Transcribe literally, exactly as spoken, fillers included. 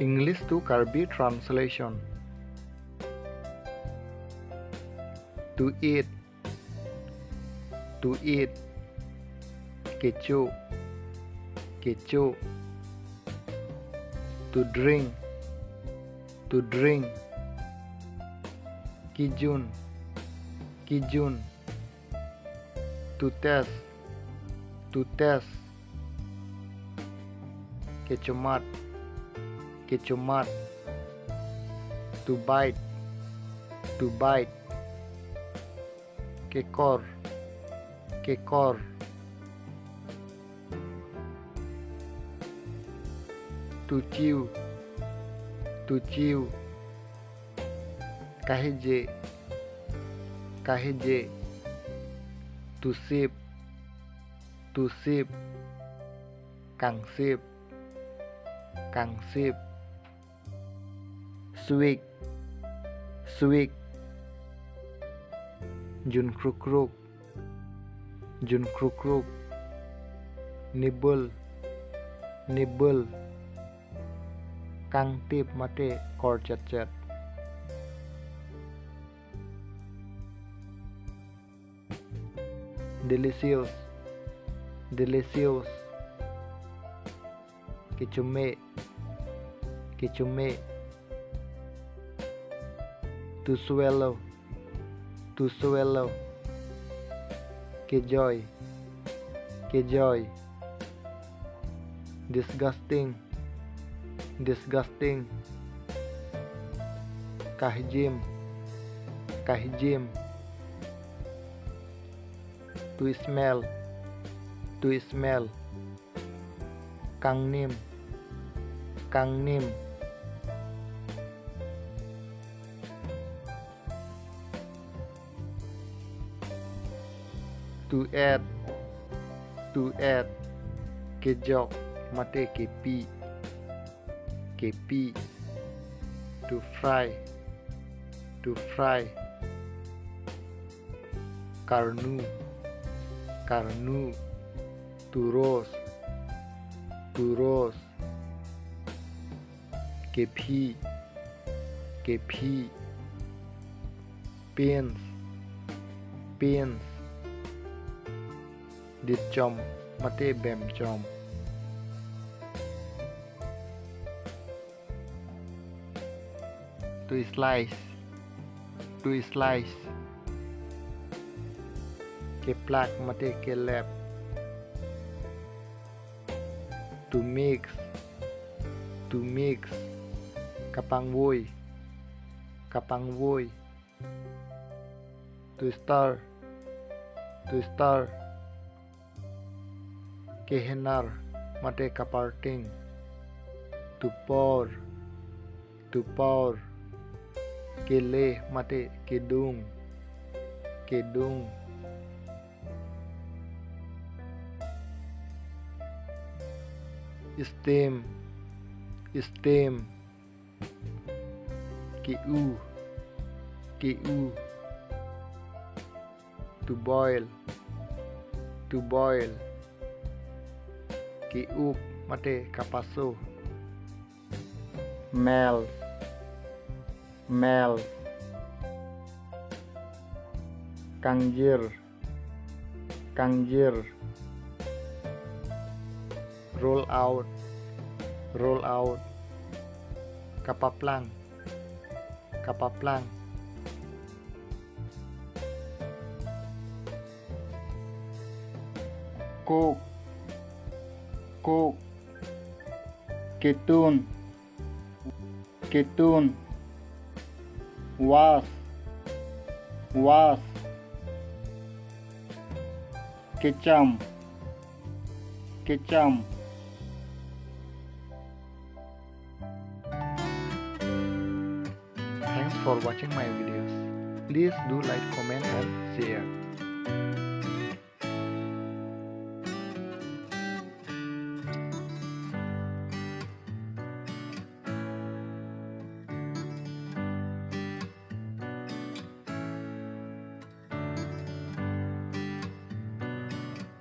English to Karbi translation. To eat. To eat. Kecho. Kecho. To drink. To drink. Kejun. Kejun. To taste. To taste. Kechomat. Kechomat. To bite. To bite. Kekor. Kekor. To chew. To chew. Kahije. Kahije. To sip. To sip. Kangsip. Kangsip. Suik. Suik. Junkrukruk. Junkrukruk. Nibble. Nibble. Kangtip mate korchetchet. Delicious. Delicious. Kechome. Kechome. To swallow. To swallow. Kejoi. Kejoi. Disgusting. Disgusting. Kahijim. Kahijim. To smell. To smell. Kangnim. Kangnim. To add. To add. Kejok mate kepi. Kepi. To fry. To fry. Karnu. Karnu. To roast. To roast. Kephi. Kephi. Pins. Pins. Ditchom mate bemchom. To slice. To slice. Keplak mate kelep. To mix. To mix. Kapangvoi. Kapangvoi. To stir. To stir. Kehenar mate kaparting. To pour. To pour. Kele mate kedung. Kedung. Steam. Steam. Ke-u. Ke-u. To boil. To boil. Ke-up mate kapaso. Melt. Melt. Kangjir. Kangjir. Roll out. Roll out. Kapaplang. Kapaplang. Cook. Cook. Ketun. Ketun. Wash. Wash. Kecham. Kecham. Thanks for watching my videos. Please do like, comment and share.